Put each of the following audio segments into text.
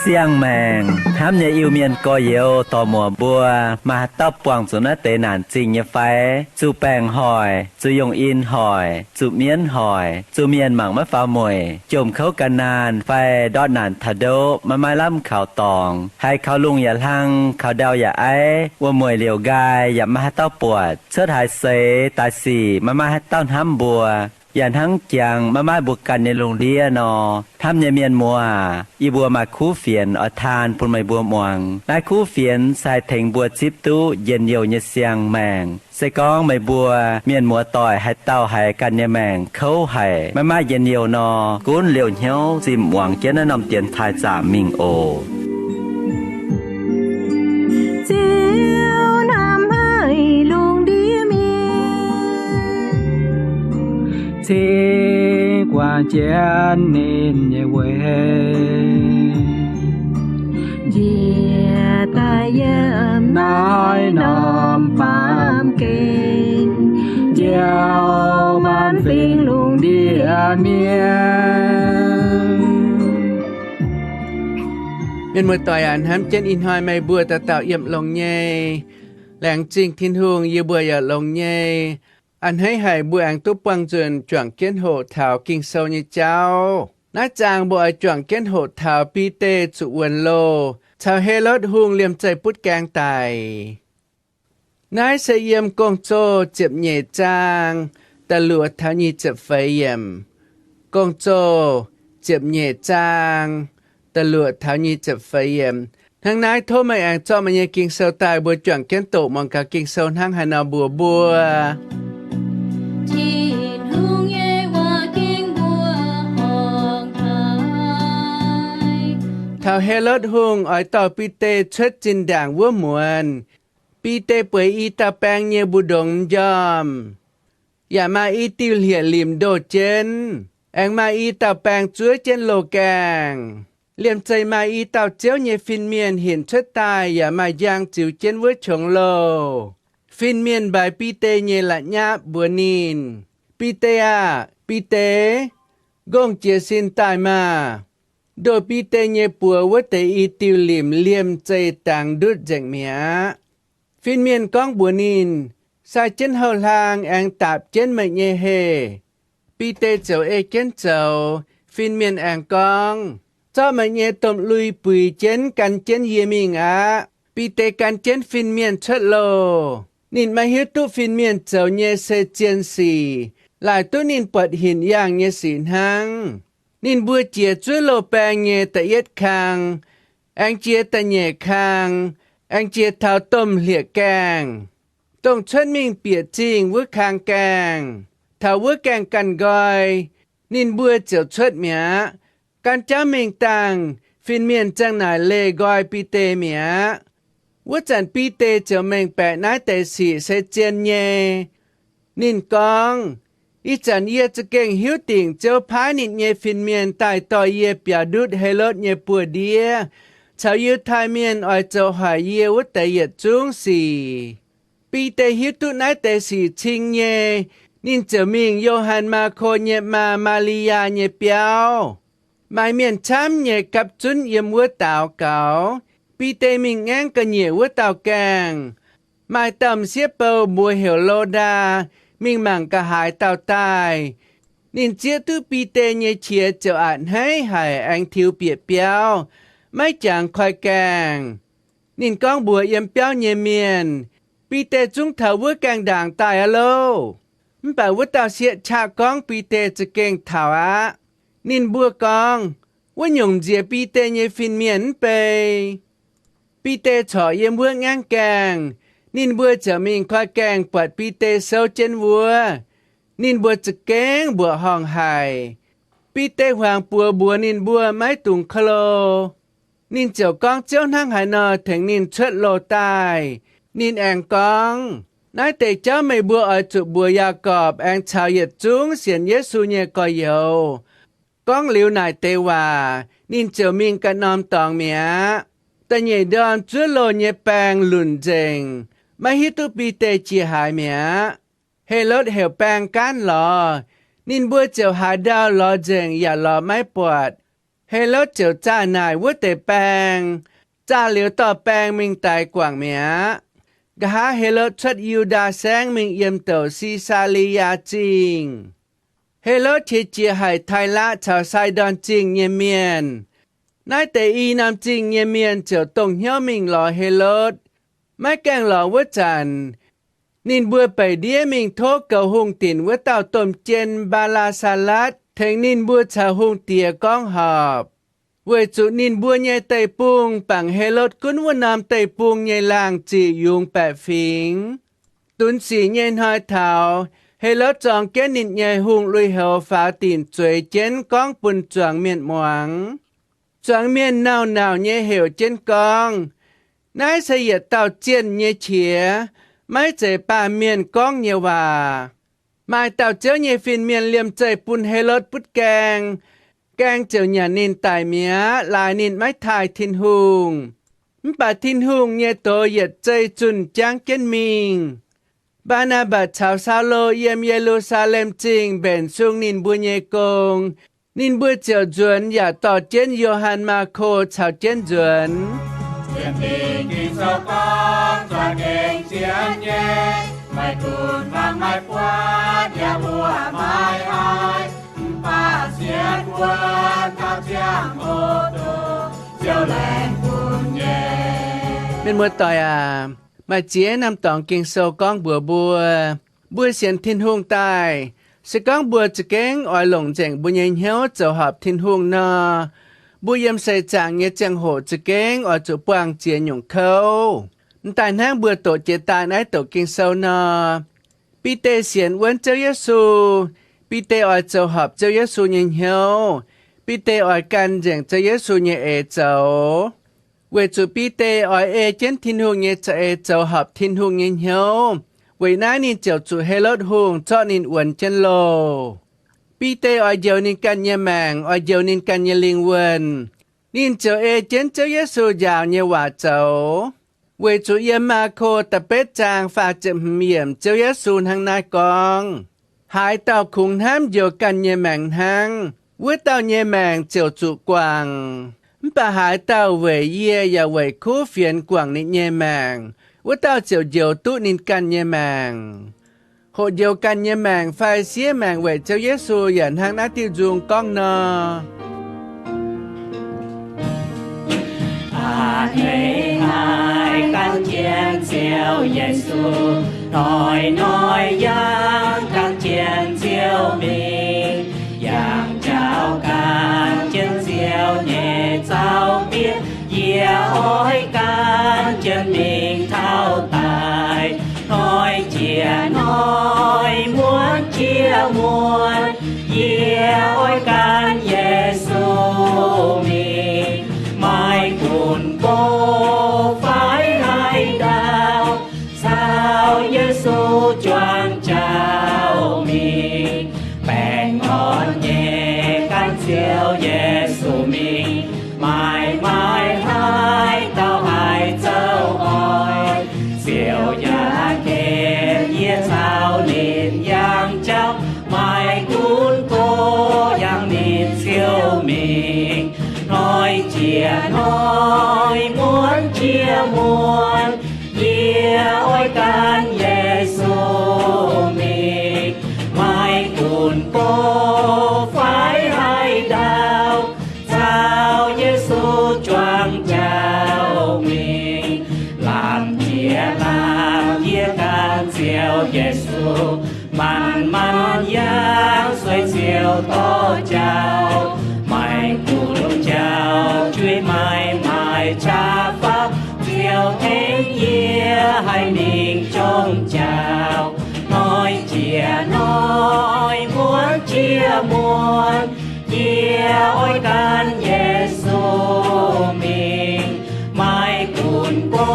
Siang-maengc hnamv nyei Iu-Mienh gorx-youz dorc-muoc mbuo, maaih haaix dauh buangh zuqc naaiv deix naanc zingh nyei fai? Zuqc baengc hoic, zuqc yungh in hoic, zuqc mienv hoic, zuqc mienh mangc maiv faaux mueic, jomc kouv ga'naanh fai ndortv naanc taux ndoqv maiv maaih lamh kaux dorngx, haiz kaux lungh yaac hlang, kaux ndau yaac aiv, wuom-mueic liouc nqaai yaac maiv maaih haaix dauh buatc, cuotv haaix seix daaih sic maiv maaih haaix dauh hnamv mbuo, yaac hnangv jangx maiv maaih mbuo ganh nyei lungh ndiev nor. Hnamv nyei mienh muoz aac, yie mbuo maaih kuv fienx oix taan bun meih mbuo muangx. Naaiv kuv fienx se haih tengx mbuo zipv duqv njien-youh nyei siang-maengc. Se gorngv meih mbuo mienh muoz-doic haaix dauh haiz ganh nyei maengc kouv haic, maiv maaih njien-youh nor, gunv liouh hnyouv zimh muangx jienv naaiv norm dienx taaih zaamc mingh oc. Ziouv hnamv haic lungh ndiev mienh, cingx guangc jienv ninh nyei weic, njiec daaih yiem naaiv norm baamh gen, njoux maanc fingx lungh ndiev mienh. Mienh muoz-doic aac, hnamv jienv ih hnoi meih mbuo dauh dauh yiem longx nyei. Laengz zingh Tin-Hungh, yie mbuo yaac longx nyei. A'hneiv haic mbuo aengx duqv buangh nzunc juangc jienv hoqc taux Ging-Sou nyei jauv. Naaiv zaang mbuo oix juangc jienv hoqc taux Bide zuqc wuonx loh caux Helotv Hungh liemh zeih butv gaeng daic. Naaiv se yiem Gong-Zoh ziepc nyeic zaang da'luoqc taux nyic ziepc feix yiemc. Gong-Zoh ziepc nyeic zaang da'luoqc taux nyic ziepc feix yiemc. Hnangv naaiv tov meih aengx zorqv meih nyei Ging-Sou daaih, mbuo juangc jienv doqc muangx gaax Ging-Sou hnangv haaix nor mbuox mbuo. Tin-Hungh nyei waac ging mbuo horngc haic. Taux Helotv Hungh oix dorh Bide cuotv zinh ndaangc wuov muonz, Bide bueix i dauh baeng nyei mbu'ndongx m'njormh, yaac maaih i diuh hlieqv-limc ndoh jienv, aengx maaih i dauh baeng zuov jienv loh gaengh. Liemh zeih maaih i dauh Ziouv nyei fin-mienh hinc cuotv daaih yaac maaih njang ziux jienv wuov qongx loh. Fin-mienh mbaix Bide nyei la'nyapv mbuox ninh, Bide aah! Bide! Ngongh jiez sin daaih maah! Ndoh Bide nyei buoz wuov deix i diuh limc liemh zeih dangx ndutv nzengc mi'aqv. Fin-mienh gorngv mbuox ninh, Sai jienv houh hlaang aengx daapc jienv meih nyei heh. Bide ziouc ei jienv zoux. Fin-mienh aengx gorngv, Zorqv meih nyei domh lui buix jienv gan jienv yie mingh aqv. Bide gan jienv fin-mienh cuotv loh. Ninh maiv hiuv duqv fin-mienh zoux nyei se zien sic, laaic duqv ninh buatc hinc yaangh nyei sic hnangv. Ninh mbuo jiex zuov loh baeng nyei da'yietv kang, aengx jiex da'nyeic kang, aengx jiex taux domh hlieqv-gaengh, dongh cuotv mingh bieqc zingh wuov kang gaengh. Taux wuov gaengh ganh nqoi, ninh mbuo ziouc cuotv mi'aqv. Gaanv jauv mingh dangh, fin-mienh ziang naaic leih nqoi Bide mi'aqv. Wuov zanc Bide ziouc mengh baeqc naaiv deix sic se zien nyei. Ninh gorngv, Ih zanc yie za'gengh hiuv dingc Ziouv paaiv ninh nyei fin-mienh daaih dorh yie biaux ndutv Helotv nyei buoz-ndiev caux Yiutai Mienh oix zoux hoic yie wuov deix yietc zungv sic. Bide hiuv duqv naaiv deix sic cing nyei, ninh ziouc mingh Yo^han Maako nyei maa, Maa^li^yaa, nyei biauv. Maaih mienh camv nyei gapv zunv yiem wuov daaux gaux. Bide mingh ngaengv ga'nyiec wuov dauh gaengh. Maaih dauh m'sieqv bou mbuox heuc Lodaa mingh mangc ga'haaix dauh daaih. Ninh zieqv duqv Bide nyei qiex ziouc a'hneiv haic aengx tiux bieqc biauv, maiv jangx koi gaengh. Ninh gorngv mbuox yiem biauv nyei mienh, Bide zungv taux wuov gaengh ndaangc daaih aqv loh. Mv baac wuov dauh sieqv qaqv gorngv Bide za'gengh taux aqv. Ninh mbuo gorngv, Wuov nyungc nziex Bide nyei fin-mienh mv bei. Bide corc yiem wuov ngaengv gaengh, ninh mbuo ziouc mingh koi gaengh buatc Bide souv jienv wuov. Ninh mbuo za'gengh mbuoqc horngh haic. Bide huangx buoz mbuox ninh mbuo maiv dungx klo. Ninh ziouc gorngv Ziouv hnangv haaix nor tengx ninh cuotv loh daaih. Ninh aengx gorngv, Naaiv deix jauv meih mbuo oix zuqc mbuox Yaagorpc aengx caux yietc zungv sienx Yesu nyei gorx-youz. Gorngv liuz naaic deix waac, ninh ziouc mingh ganh norm dorngx mi'aqv. Da'nyeic ndorm zuov loh nyei baeng lunc nzengc, maiv hiuv duqv Bide jiex haaix mi'aqv. Helotv heuc baeng gaanv lorz, ninh mbuo ziouc haaix ndau lorz nzengc yaac lorz maiv buatc. Helotv ziouc zaah naaic wuov deix baeng. Zaah liuz dorh baeng mingh daix guangc mi'aqv. Nqa'haav Helotv cuotv Yu^ndaa Saengv mingh yiem douc Si^saa^li^yaa Zingh. Helotv qiex jiez haic Tailaqv caux Saidon Zingh nyei mienh. Naaiv deix i norm zingh nyei mienh ziouc dongh hnyouv mingh lorz Helotv. Maiv gaengh lorz wuov zanc, ninh mbuo beic ndiev mingh tov goux hungh dinc wuov dauh domh jien, Mbaa^laa^saa^latv, tengx ninh mbuo caux hungh diex gorngv horpc, weic zuqc ninh mbuo nyei deic-bung bangc Helotv gunv wuov norm deic-bung nyei laangh ziqc yungz baeqc fingx. Dunx sic nyei hnoi taux, Helotv zorng jienv ninh nyei hungh lui-houx faaux dinc zueiz jienv gorngv bun zuangx mienh muangx. Zuangx mienh nauc-nauc nyei heuc jienv gorngv, Naaiv se yietc dauh zienh nyei qiex, maiv zeiz baamh mienh gorngv nyei waac. Maaih dauh Ziouv nyei fin-mienh liemh zeih bun Helotv butv gaeng. Gaeng ziouc nyanc ninh daic mi'aqv, laaix ninh maiv taaih Tin-Hungh. Mv baac Tin-Hungh nyei doz yietc zei zunh jangv jienv mingh. Mbaa^naa^mbatc caux Saulo yiem Ye^lu^saa^lem Zingh mbenc sung ninh mbuo nyei gong. Ninh mbuo ziouc nzuonx yaac dorh jienv Yo^han Maako caux jienv nzuonx. Mienh muoz-doic aac, maaih ziex norm dorngx Ging-Sou gorngv mbuox mbuo, mbuo sienx Tin-Hungh daaih, se gorngv mbuo za'gengh oix longc nzengc mbuo nyei hnyouv zoux horpc Tin-Hungh nor, mbuo yiem seix zaangc nyei ziangh hoc za'gengh oix zuqc buangh ziex nyungc kouv. Mv daaih hnangv mbuo doqc jiex daaih naaiv douc Ging-Sou nor, Bide sienx wuonv Ziouv Yesu. Bide oix zoux horpc Ziouv Yesu nyei hnyouv. Bide oix gan nzengc Ziouv Yesu nyei eix zoux. Weic zuqc Bide oix ei jienv Tin-Hungh nyei za'eix zoux horpc Tin-Hungh nyei hnyouv, weic naaiv ninh ziouc zuqc Helotv Hungh zorqv ninh wuonx jienv loh. Bide oix njoux ninh ganh nyei maengc, oix njoux ninh ganh nyei lingh wuonh. Ninh ziouc ei jienv Ziouv Yesu njaaux nyei waac zoux. Weic zuqc yiem Maako da'betv zaang faah ziepc hmz yiemc Ziouv Yesu hnangv naaiv gorngv, Haaix dauh kungx hnamv njoux ganh nyei maengc hnangv, wuov dauh nyei maengc ziouc zuqc guangc. Mv baac haaix dauh weic yie yaac weic kuv fienx guangc ninh nyei maengc, wuov dauh ziouc njoux duqv ninh ganh nyei maengc. Hoqc njoux ganh nyei maengc fai siev maengc weic Ziouv Yesu yaac hnangv naaiv diuh nzung gorngv nor. Aa, hneiv haic gan jienv Ziouv Yesu, hnoi-hnoi yangh gan jienv Ziouv mingh, yangh njaaux gan jienv Ziouv nyei zaux-mbietv. Yie oix gan jienv mingh taux daaih, hnoi jiex hnoi, muonz jiex muonz, yie oix gan Yesu mingh. Maaih gunv go fai haaix dauh caux Yesu juangc jauv mingh, baengh orn nyei gan Ziouv Yesu mingh. Maaih, maaih haaix dauh haih zoux oix, Ziouv yaac ken yie caux ninh yangh jauv. Maaih gunv go yangh ninh ciouv mingh, hnoi jiex hnoi, muonz jiex muonz, yie oix gan Yesu mingh. Maaih gunv go fai haaix dauh caux Yesu juangc jauv mingh, lamh jiex lamh yie gan Ziouv Yesu. Manc-manc yangh sueih Ziouv dorh jauv, maaih gunv jauv juiv maaih, maaih qaqv faaux, Ziouv tengx yie haih mingh jomc jauv. Hnoi jiex hnoi, muonz jiex muonz, yie oix gan Yesu mingh. Maaih gunv go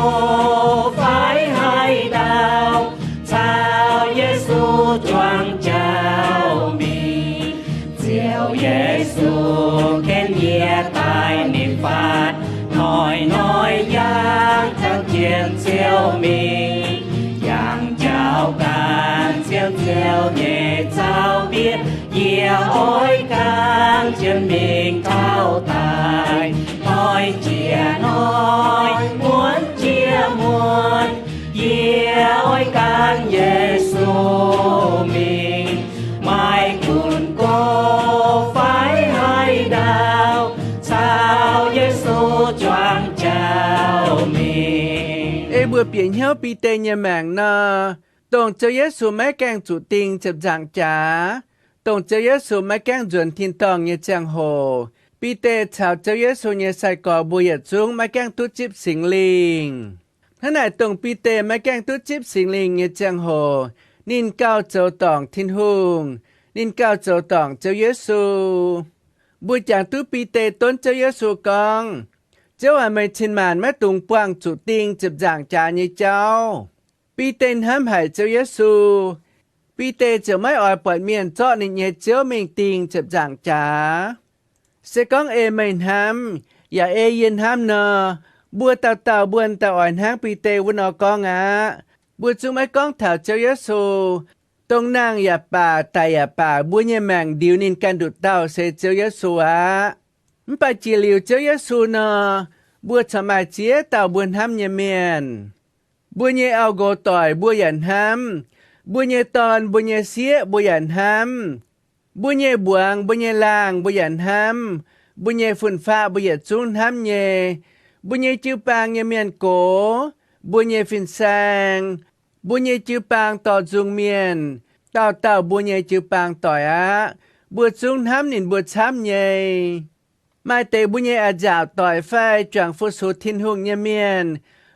fai haaix dauh caux Yesu juangc jauv mingh, Ziouv Yesu ken yie daaih ninh fatv. Hnoi-hnoi yangh gan jienv Ziouv mingh, yangh njaaux gan jienv Ziouv nyei zaux-mbietv. Yie oix gan jienv mingh taux daaih. Mbuo bieqc hnyouv Bide nyei maengc nor, dongh Ziouv Yesu maiv gaengh zuqc ding ziepc nzaangc jaax, dongh Ziouv Yesu maiv gaengh nzuonx tin-dorngh nyei ziangh hoc, Bide caux Ziouv Yesu nyei sai-gorx mbuo yietc zungv maiv gaengh duqv zipv Singx Lingh. Hnangv naaic, dongh Bide maiv gaengh duqv zipv Singx Lingh nyei ziangh hoc, ninh gauh zoux dorngc Tin-Hungh, ninh gauh zoux dorngc Ziouv Yesu. Mbuo jangx duqv Bide donv Ziouv Yesu gorngv, Ziouv aac, meih cin-maanc maiv dungx buangh zuqc ding ziepc nzaangc jaax nyei jauv. Bide hnamv haic Ziouv Yesu. Bide ziouc maiv oix buatc mienh zorqv ninh nyei Ziouv mingh ding ziepc nzaangc jaax. Se gorngv ei meih hnamv, yaac ei yie hnamv nor, mbuo dauh dauh mbuo daaih oix hnangv Bide wuov nor gorngv aqv. Mbuo zungv maiv gorngv taux Ziouv Yesu. Dongh nangh yaac baac daic yaac baac, mbuo nyei maengc ndiux ninh ganh nduqc dauh se Ziouv Yesu aqv. Mv baac jiex liuz Ziouv Yesu nor, mbuo corc maaih ziex dauh mbuo hnamv nyei mienh. Mbuo nyei auv-nqox doic mbuo yaac hnamv. Mbuo nyei dorn, mbuo nyei sieqv mbuo yaac hnamv. Mbuo nyei mbuangz, mbuo nyei laangh mbuo yaac hnamv. Mbuo nyei fun-faqv mbuo yietc zungv hnamv nyei. Mbuo nyei jiu-baang nyei mienh gox, mbuo nyei fin-saeng, mbuo nyei jiu-baang dorh nzung mienh, dauh dauh mbuo nyei jiu-baang doic aqv. Mbuo zungv hnamv ninh mbuo camv nyei. Maaih deix mbuo nyei a'nziaauc doic fai juangc fu-sux Tin-Hungh nyei mienh,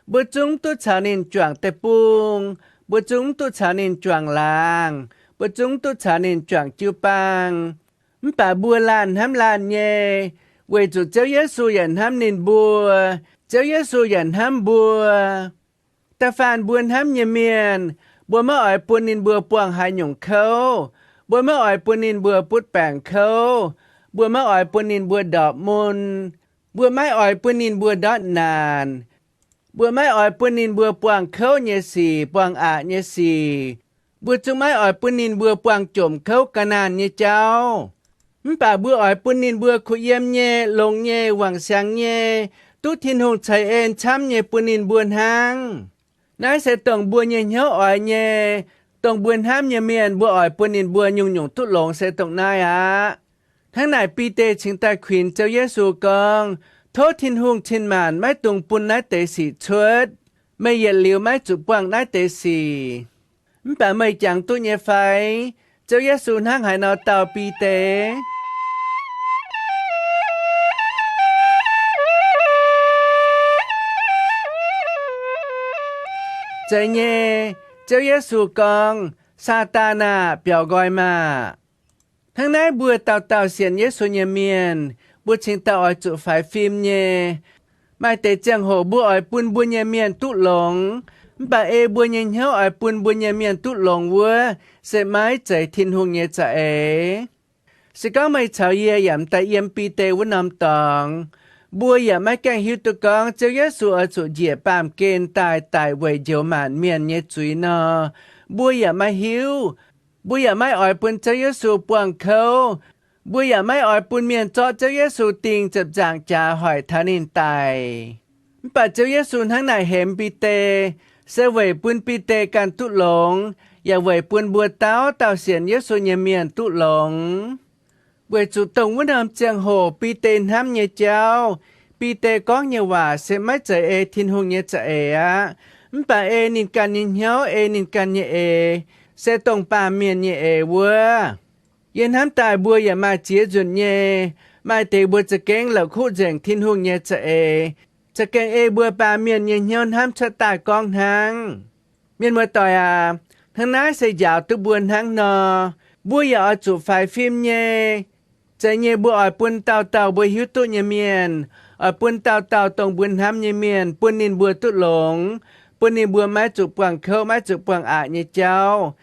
mbuo zungv mv duqv caux ninh juangc deic-bung, mbuo zungv mv duqv caux ninh juangc laangz, mbuo zungv mv duqv caux ninh juangc jiu-baang. Mv baac mbuo laanh hnamv laanh nyei, weic zuqc Ziouv Yesu yaac hnamv ninh mbuo, Ziouv Yesu yaac hnamv mbuo. Da'faanh mbuo hnamv nyei mienh, mbuo maiv oix bun ninh mbuo buangh haaix nyungc kouv. Mbuo maiv oix bun ninh mbuo butv baengc kouv. Mbuo maiv oix bun ninh mbuo ndorpc mun. Mbuo maiv oix bun ninh mbuo ndortv naanc. Mbuo maiv oix bun ninh mbuo buangh kouv nyei sic, buangh aqc nyei sic. Mbuo zungv maiv oix bun ninh mbuo buangh jomc kouv ga'naanh nyei jauv. Mv baac mbuo oix bun ninh mbuo kuh yiem nyei, longx nyei, wangc siangx nyei, duqv Tin-Hungh ceix en camv nyei bun ninh mbuo hnangv. Naaiv se dongh mbuo nyei hnyouv oix nyei, dongh mbuo hnamv nyei mienh mbuo oix bun ninh mbuo nyungc-nyungc duqv longx se dongh naaiv aqv. Hnangv naaic Bide cingx daaih kuinx Ziouv Yesu gorngv, Tov Tin-Hungh cin-maanc maiv dungx bun naaiv deix sic cuotv. Meih yietc liuz maiv zuqc buangh naaiv deix sic. Mv baac meih jangx duqv nyei fai? Ziouv Yesu hnangv haaix nor dau Bide. Zeiz nyei, Ziouv Yesu gorngv, Saadaan aah! Biaux nqoi maah! Hnangv naaiv mbuo dauh dauh sienx Yesu nyei mienh, mbuo cingx daaih oix zuqc faix fim nyei. Maaih deix ziangh hoc mbuo oix bun mbuo nyei mienh duqv longx, mv baac ei mbuo nyei hnyouv oix bun mbuo nyei mienh duqv longx wuov, se maiv zeiz Tin-Hungh nyei za'eix. Se gorngv meih caux yie yaac m'daaih yiem Bide wuov norm dorngx, mbuo yaac maiv gaengh hiuv duqv gorngv Ziouv Yesu oix zuqc njiec baamh gen daaih daic weic njoux maanc mienh nyei zuiz nor, mbuo yaac maiv hiuv. Mbuo yaac maiv oix bun Ziouv Yesu buangh kouv. Mbuo yaac maiv oix bun mienh zorqv Ziouv Yesu dingh ziepc nzaangc jaax hoic taux ninh daic. Mv baac Ziouv Yesu hnangv naaic hemx Bide, se weic bun Bide ganh duqv longx, yaac weic bun mbuo dauh dauh sienx Yesu nyei mienh duqv longx. Weic zuqc dongh wuov norm ziangh hoc Bide hnamv nyei jauv, Bide gorngv nyei waac se maiv zeiz ei Tin-Hungh nyei za'eix aqv. Mv baac ei ninh ganh nyei hnyouv, ei ninh ganh nyei eix, se dongh baamh mienh nyei eix wuov. Yie hnamv daaih mbuo yaac maaih ziex nzunc nyei, maaih deix mbuo za'gengh la'kuqv nzengc Tin-Hungh nyei za'eix, za'gengh ei mbuo baamh mienh nyei hnyouv hnamv cuotv daaih gorngv hnangv. Mienh muoz-doic aac, hnangv naaiv se njaaux duqv mbuo hnangv nor, mbuo yaac oix zuqc faix fim nyei. Zeiz nyei mbuo oix bun dauh dauh mbuo hiuv duqv nyei mienh, oix bun dauh dauh dongh mbuo hnamv nyei mienh, bun ninh mbuo duqv longx, bun ninh mbuo maiv zuqc buangh kouv, maiv zuqc buangh aqc nyei jauv.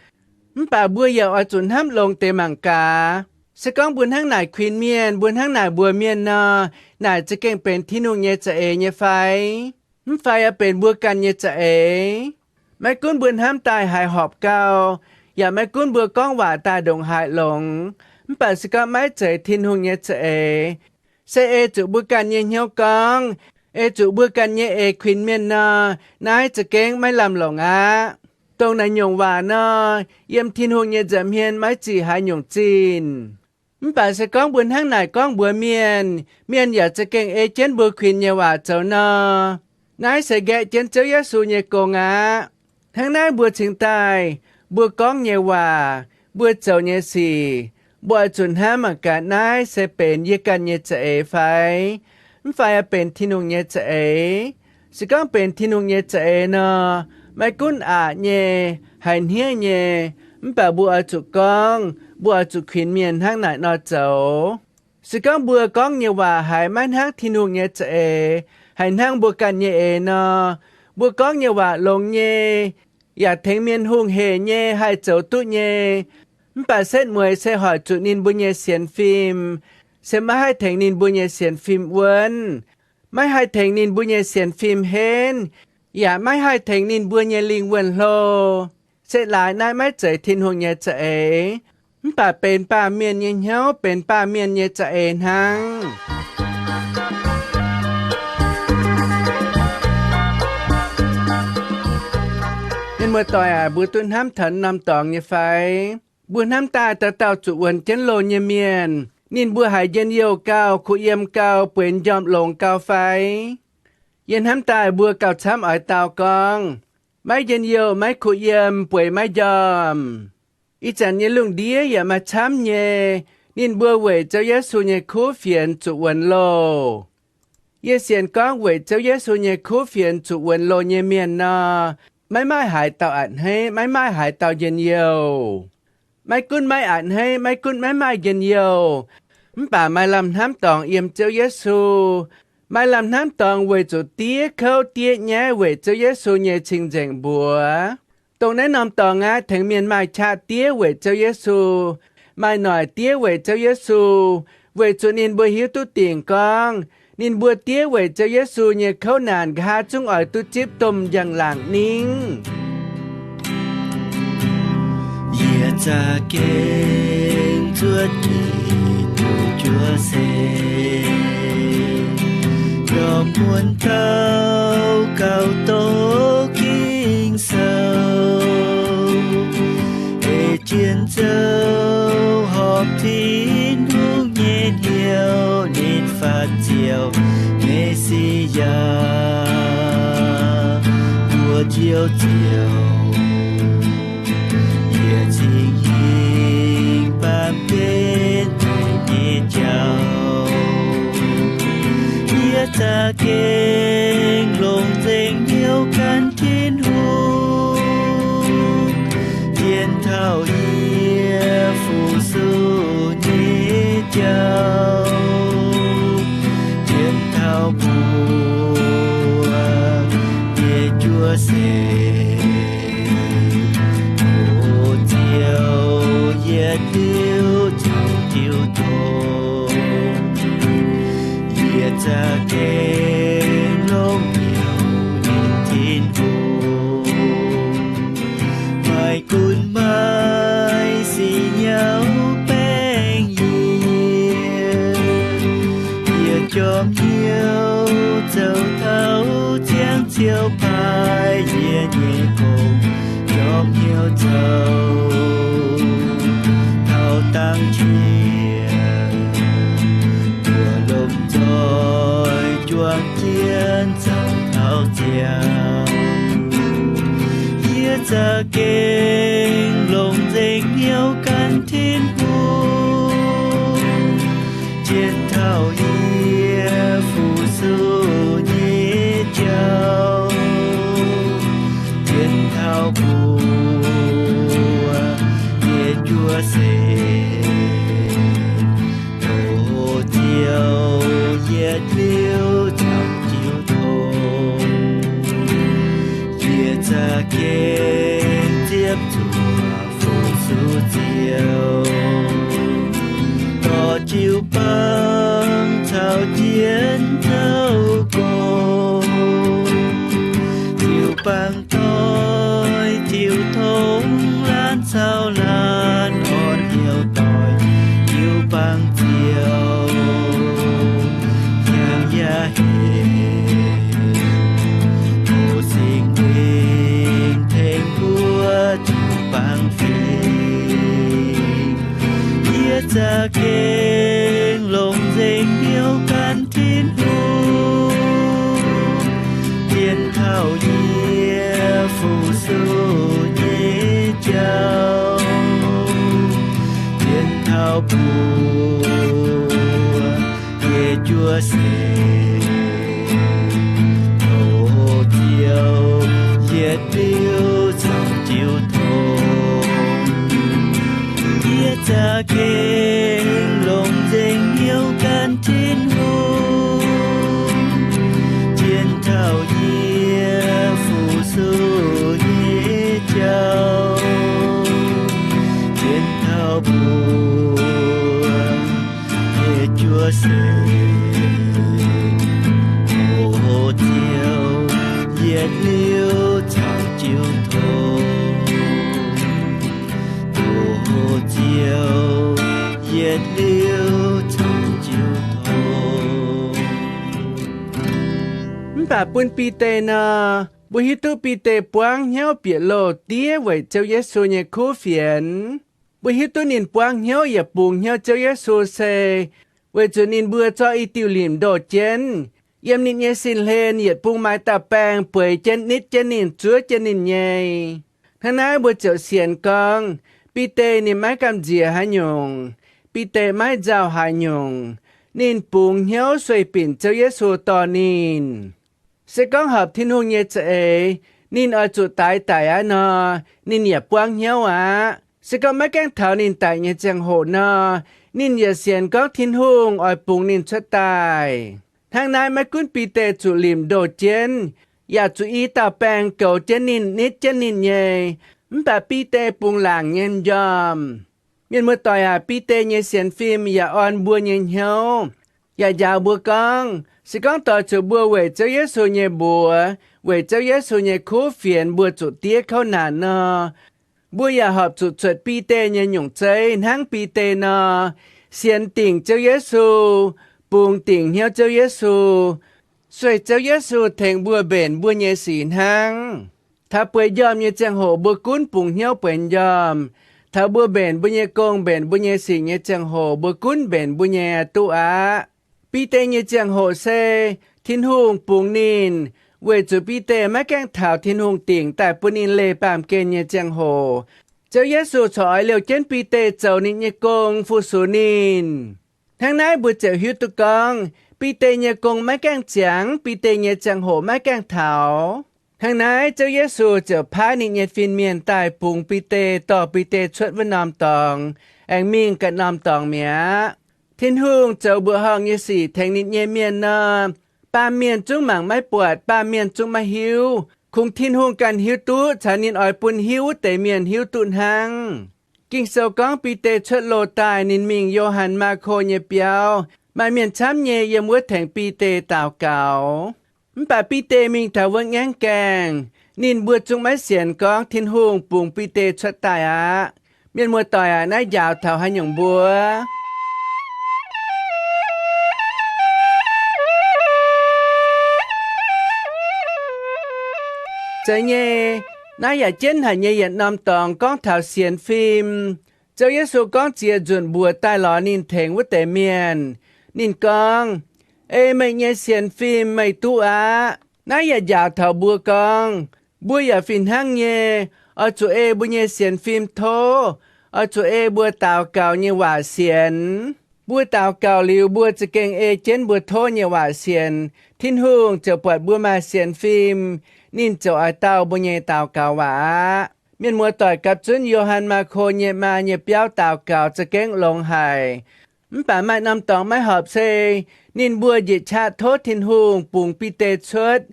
Mv baac mbuo yaac oix zuqc hnamv longx deix mangc gaax. Se gorngv mbuo hnangv naaic kuinx mienh, mbuo hnangv naaic mbuox mienh nor, naaic za'gengh benx Tin-Hungh nyei za'eix nyei fai? Mv fai yaac benx mbuo ganh nyei za'eix? Maiv gunv mbuo hnamv daaih haiz horpc gau, yaac maiv gunv mbuo gorngv waac daaih ndongc haaix longx, mv baac se gorngv maiv zeiz Tin-Hungh nyei za'eix, se ei zuqc mbuo ganh nyei hnyouv gorngv, ei zuqc mbuo ganh nyei eix kuinx mienh nor, naaiv za'gengh maiv lamh longc aqv. Dongh naaic nyungc waac nor, yiem Tin-Hungh nyei nza'hmien maiv zic haaix nyungc zinh. Mv baac se gorngv mbuo hnangv naaic gorngv mbuox mienh, mienh yaac za'gengh ei jienv mbuo kuinx nyei waac zoux nor, Naaiv se nqaeqv jienv Ziouv Yesu nyei gong aqv. Hnangv naaiv mbuo cingx daaih, mbuo gorngv nyei waac, mbuo zoux nyei sic, mbuo oix zuqc hnamv mangc gaax naaiv se benx yie ganh nyei za'eix fai mv fai benx Tin-Hungh nyei za'eix. Se gorngv benx Tin-Hungh nyei za'eix nor, maiv gunv aqc nyei, haiz hniev nyei, mv baac mbuo oix zuqc gorngv, mbuo oix zuqc kuinx mienh hnangv naaic nor zoux. Se gorngv mbuo gorngv nyei waac haiz maiv hnangv Tin-Hungh nyei za'eix, haiz hnangv mbuo ganh nyei eix nor, mbuo gorngv nyei waac longx nyei, yaac tengx mienh hungh heic nyei, haih zoux duqv nyei, mv baac setv mueiz se hoic zuqc ninh mbuo nyei sienx fim, se maiv haih tengx ninh mbuo nyei sienx fim wuonv, maiv haih tengx ninh mbuo nyei sienx fim henv, yaac maiv haih tengx ninh mbuo nyei lingh wuonh hlo. Se laaix naaiv maiv zeiz Tin-Hungh nyei za'eix, mv baac benx baamh mienh nyei hnyouv, benx baamh mienh nyei za'eix hnangv. Mienh muoz-doic aac, mbuo duqv hnamv taux norm dorngx nyei fai? Mbuo hnamv daaih dauh dauh zuqc wuonx jienv loh nyei mienh, ninh mbuo haiz njien-youh gauh, kuh yiem gauh, bueix m'njormh longx gauh fai? Yie hnamv daaih mbuo gauh camv oix dau gorngv, maiv njien-youh, maiv kuh yiem, bueix maiv njormh. Ih zanc nyei lungh ndiev yaac maaih camv nyei, ninh mbuo weic Ziouv Yesu nyei kuv fienx zuqc wuonx loh. Yie sienx gorngv weic Ziouv Yesu nyei kuv fienx zuqc wuonx loh nyei mienh nor, maiv maaih haaix dauh a'hneiv, maiv maaih haaix dauh njien-youh. Maiv gunv maiv a'hneiv, maiv gunv maiv maaih njien-youh, mv baac maaih lamh hnamv dorngx yiem Ziouv Yesu. Maaih lamh hnamv dorngx weic zuqc diev kouv diev nyaiv weic Ziouv Yesu nyei cing-nzengc mbuox. Dongh naaiv norm dorngx aqv, tengx mienh maaih qaqv diev weic Ziouv Yesu, maaih noic diev weic Ziouv Yesu, weic zuqc ninh mbuo hiuv duqv dingc gorngv ninh mbuo diev weic Ziouv Yesu nyei kouv naanc nqa'haav zungv oix duqv zipv domh njang-laangc ningv. Yie za'gengh zuov Giduc juov seix, yaac muonz dauh gauh doqc Ging-Sou, ei zien zoux horpc Tin-Hungh nyei hnyouv, ninh faatv Ziouv Me^si^yaa, mbuo Ziouv Ziouv. Yie cingx hingh baamh gen nyei jauv. Yie za'gengh longc nzengc hnyouv gan Tin-Hungh, zien taux yie fu-sux nyei jauv, zien taux mbuo nyei juov seix. O Ziouv, yietc liuz ziouc jiu tong. Yie za'gengh longc hnyouv ninh Tin-Hungh, maiv gunv maiv sic nyauv baengh yie. Yie jorm hnyouv zoux taux ziangh ciouv paaiv yie nyei gong, jorm hnyouv zoux taux dangx qiex, mbuo lomh nzoih juang jienv zoux taux ziangh. Yie za'gengh longc nzengc hnyouv gan Tin-Hungh, zien taux yie fu-sux nyei jauv, zien taux mbuo nyei juov seix. O Ziouv, yietc liuz ziouc jiu tong. Yie za'gengh ziepc zuoqc fu-sux Ziouv, dorh jiu-baang caux jienv zoux gong. Jiu-baang doix jiu tong, laanh caux laanh orn hnyouv doix jiu-baang Ziouv. Hnyangx yaac hec, o Singx Lingh tengx mbuo jiu-baang fingx. Yie za'gengh longc nzengc hnyouv gan Tin-Hungh, zien ga'kengx longc nzengc hnyouv gan Tin-Hungh, zien taux yie fu-sux nyei jauv, zien taux mbuo nyei juov seix, hoqc ziouc yietc liuz caux jiu tong, hoqc ziouc yietc liuz caux jiu tong. Mv baac bun Bide nor, mbuo hiuv duqv Bide buangv hnyouv bieqc loh diev weic Ziouv Yesu nyei kuv fienx. Mbuo hiuv duqv ninh buangv hnyouv yaac bungx hnyouv Ziouv Yesu se weic zuqc ninh mbuo zorqv i diuh limc ndoh jienv, yiem ninh nyei sin-hlen yietc bung maaih dauh baeng bueix jienv nitv jienv ninh, zuov jienv ninh nyei. Hnangv naaiv mbuo ziouc sienx gorngv Bide ninh maiv gamh nziex haaix nyungc, Bide maiv nzauh haaix nyungc, ninh bungx hnyouv sueih binc Ziouv Yesu dorh ninh. Se gorngv horpc Tin-Hungh nyei za'eix, ninh oix zuqc daix daic aqv nor, ninh yaac buangv hnyouv aqv. Se gorngv maiv gaengh taux ninh daic nyei ziangh hoc nor, ninh yaac sienx gorngv Tin-Hungh oix bungx ninh cuotv daaih. Hnangv naaiv maiv gunv Bide zuqc limc ndoh jienv, yaac zuqc i dauh baeng goux jienv ninh, nitv jienv ninh nyei, mv baac Bide bungx laangc nyei m'njormh. Mienh muoz-doic aac, Bide nyei sienx fim yaac orn mbuo nyei hnyouv, yaac njaaux mbuo gorngv, se gorngv doix zuqc mbuo weic Ziouv Yesu nyei mbuox, weic Ziouv Yesu nyei kuv fienx mbuo zuqc diev kouv naanc nor, mbuo yaac horpc zuqc cuotv Bide nyei nyungc zeiv hnangv Bide nor, sienx dingc Ziouv Yesu, bungx dingc hnyouv Ziouv Yesu, sueih Ziouv Yesu tengx mbuo mbenc mbuo nyei sic hnangv. Taux bueix njormh nyei ziangh hoc mbuo gunv bungx hnyouv bueix njormh. Taux mbuo mbenc mbuo nyei gong, mbenc mbuo nyei sic nyei ziangh hoc mbuo gunv mbenc mbuo nyei duqv aqv. Bide nyei ziangh hoc se Tin-Hungh bungx ninh, weic zuqc Bide maiv gaengh taux Tin-Hungh dingc daaih bun ninh leih baamh gen nyei ziangh hoc, Ziouv Yesu corc oix liouh jienv Bide zoux ninh nyei gong fu-sux ninh. Hnangv naaiv mbuo ziouc hiuv duqv gorngv Bide nyei gong maiv gaengh ziangx, Bide nyei ziangh hoc maiv gaengh taux. Hnangv naaiv Ziouv Yesu ziouc paaiv ninh nyei fin-mienh daaih bungx Bide, dorh Bide cuotv wuov norm dorngx, aengx mingh ganh norm dorngx mi'aqv. Tin-Hungh zoux mbuoqc horngh nyei sic tengx ninh nyei mienh nor, baamh mienh zungv mangc maiv buatc, baamh mienh zungv maiv hiuv. Kungx Tin-Hungh ganh hiuv duqv caux ninh oix bun hiuv wuov deix mienh hiuv duqv hnangv. Ging-Sou gorngv Bide cuotv loh daaih, ninh mingh Yo^han Maako nyei biauv. Maaih mienh camv nyei yiem wuov tengx Bide daux gaux. Mv baac Bide mingh taux wuov ngaengv gaengh, ninh mbuo zungv maiv sienx gorngv Tin-Hungh bungx Bide cuotv daaih aqv. Mienh muoz-doic aac, naaiv njaaux taux haaix nyungc mbuo? Zeiz nyei, naaiv yaac jienv haic nyei yietc norm dorngx gorngv taux sienx fim. Ziouv Yesu gorngv ziex nzunc mbuox daaih lorz ninh tengx wuov deix mienh. Ninh gorngv, Ei meih nyei sienx fim, meih duqv aqv. Naaiv yaac njaaux taux mbuo gorngv, mbuo yaac fih hnangv nyei, oix zuqc ei mbuo nyei sienx fim tov, oix zuqc ei mbuo daux gaux nyei waac sienx. Mbuo daux gaux liuz, mbuo za'gengh ei jienv mbuo tov nyei waac sienx, Tin-Hungh ziouc buatc mbuo maaih sienx fim, ninh ziouc oix dau mbuo nyei daux gaux waac aqv. Mienh muoz-doic gapv zunv Yo^han Maako nyei maa nyei biauv daux gaux za'gengh longx haic. Mv baac maaih norm dorngx maiv horpc se ninh mbuo njiec qaqv tov Tin-Hungh bungx Bide cuotv.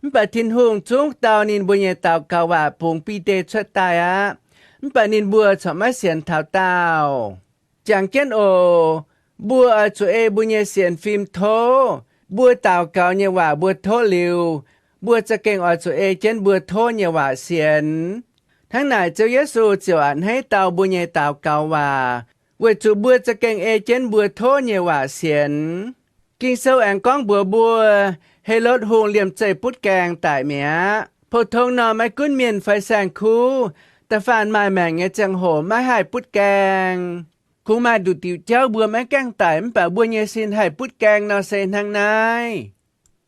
Mv baac Tin-Hungh zungv dau ninh mbuo nyei daux gaux waac bungx Bide cuotv daaih aqv. Mv baac ninh mbuo corc maiv sienx taux daauh. Jangx jienv oc. Mbuo oix zuqc ei mbuo nyei sienx fim tov. Mbuo daux gaux nyei waac mbuo tov liuz, mbuo za'gengh oix zuqc ei jienv mbuo tov nyei waac sienx. Hnangv naaic Ziouv Yesu ziouc a'hneiv dau mbuo nyei daux gaux waac, weic zuqc mbuo za'gengh ei jienv mbuo tov nyei waac sienx. Ging-Sou aengx gorngv mbuox mbuo, Helotv Hungh liemh zeih butv gaeng daic mi'aqv. Pou-tong nor, maiv gunv mienh fai saeng-kuv, da'faanh maaih maengc nyei ziangh hoc maiv haih butv gaeng. Kungx maaih nduqc diuc jauv mbuo maiv gaengh daic mv baac mbuo nyei sin haih butv gaeng nor se hnangv naaiv.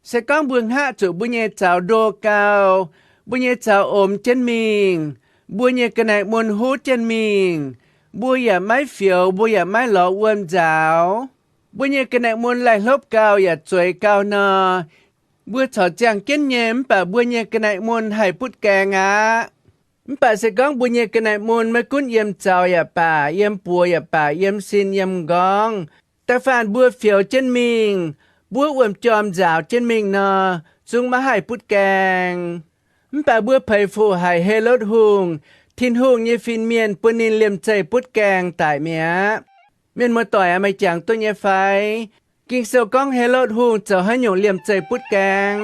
Se gorngv mbuo hngaqv zuqc mbuo nyei zaux ndo gau, mbuo nyei zaux omx jienv mingh, mbuo nyei ga'naaiv mun huv jienv mingh, mbuo yaac maiv fioux, mbuo yaac maiv lorz wuom nzaaux, mbuo nyei ga'naaiv mun laih hlopv gau yaac zueiz gau nor, mbuo corc ziangh jienv nyei mv baac mbuo nyei ga'naaiv mun haih butv gaeng aqv. Mv baac se gorngv mbuo nyei ga'naaiv mun maiv gunv yiem zaux yaac baac, yiem buoz yaac baac, yiem sin yiem m'nqorngv, da'faanh mbuo fioux jienv mingh, mbuo wuom-jorm nzaaux jienv mingh nor, zungv maiv haih butv gaeng. Mv baac mbuo peix fuc haic Helotv Hungh, Tin-Hungh nyei fin-mienh, bun ninh liemh zeih butv gaeng daic mi'aqv. Mienh muoz-doic aac, meih jangx duqv nyei fai? Ging-Sou gorngv Helotv Hungh zoux haaix nyungc liemh zeih butv gaeng?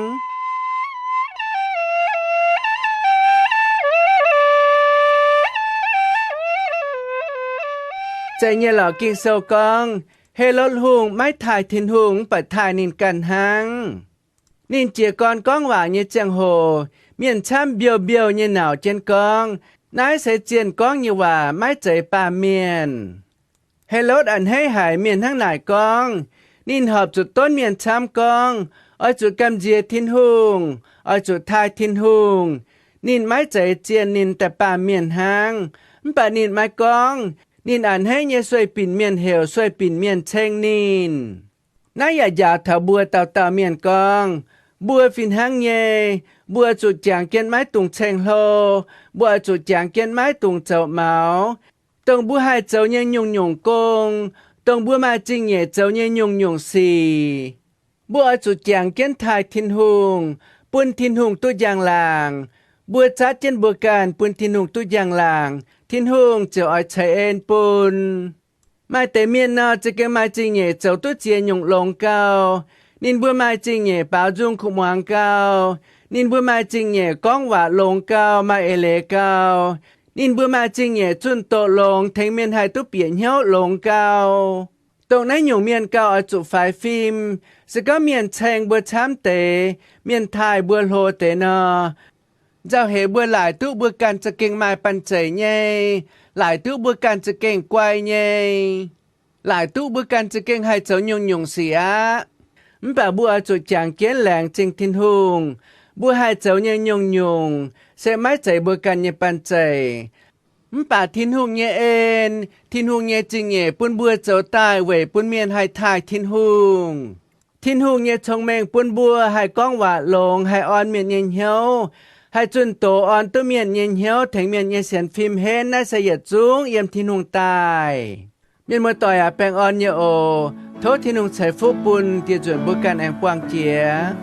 Zeiz nyei lorqc. Ging-Sou gorngv Helotv Hungh maiv taaih Tin-Hungh, mv baac taaih ninh ganh hnangv. Ninh jiez gorn gorngv waac nyei ziangh hoc, mienh camv mbiouh mbiouh nyei nauc jienv gorngv, naaiv se zienh gorngv nyei waac, maiv zeiz baamh mienh. Helotv a'hneiv haic mienh hnangv naaic gorngv. Ninh horpc zuqc donv mienh camv gorngv, oix zuqc gamh nziex Tin-Hungh, oix zuqc taaih Tin-Hungh. Ninh maiv zeiz zienh, ninh daaih baamh mienh hnangv. Mv baac ninh maiv gorngv. Ninh a'hneiv nyei sueih binc mienh heuc, sueih binc mienh ceng ninh. Naaiv yaac njaaux taux mbuo dauh dauh mienh gorngv, mbuo fih hnangv nyei, mbuo oix zuqc jangx jienv maiv dungx ceng-hlo, mbuo oix zuqc jangx jienv maiv dungx zoux maux. Dongh mbuo haih zoux nyei nyungc-nyungc gong, dongh mbuo maaih zingh nyeic zoux nyei nyungc-nyungc sic, mbuo oix zuqc jangx jienv taaih Tin-Hungh, bun Tin-Hungh duqv njang-laangc. Mbuo zatv jienv mbuo ganh bun Tin-Hungh duqv njang-laangc, Tin-Hungh ziouc oix ceix en bun. Maaih deix mienh nor, za'gengh maaih zingh nyeic zoux duqv ziex nyungc longx gau. Ninh mbuo maaih zingh nyeic baaux nzung kuv muangx gau. Ninh mbuo maaih zingh nyeic gorngv waac longx gau, maaih eix leiz gau. Ninh mbuo maaih zingh nyeic zunh doqc longx, tengx mienh haih duqv bieqc hnyouv longx gau. Dongh naaiv nyungc mienh gauh oix zuqc faix fim. Se gorngv mienh ceng mbuo camv deix, mienh taaih mbuo hlo deix nor, nzauh heix mbuo laaic duqv mbuo ganh za'gengh maaih banh zeic nyei, laaic duqv mbuo ganh za'gengh guai nyei, laaic duqv mbuo ganh za'gengh haih zoux nyungc-nyungc sic aqv. Mv baac mbuo oix zuqc jangx jienv laengz zingh Tin-Hungh. Mbuo haih zoux nyei nyungc-nyungc se maiv zeiz mbuo ganh nyei banh zeic. Mv baac Tin-Hungh nyei en, Tin-Hungh nyei zingh nyeic bun mbuo zoux daaih weic bun mienh haih taaih Tin-Hungh. Tin-Hungh nyei cong-mengh bun mbuo haih gorngv waac longx, haih orn mienh nyei hnyouv, haih zunh doz orn duqv mienh nyei hnyouv, tengx mienh nyei sienx fim henv. Naaiv se yietc zungv yiem Tin-Hungh daaih. Mienh muoz-doic aac, baengh orn nyei oc. Tov Tin-Hungh ceix fuqv bun dieh nzunc mbuo ganh aengx buangh jiex.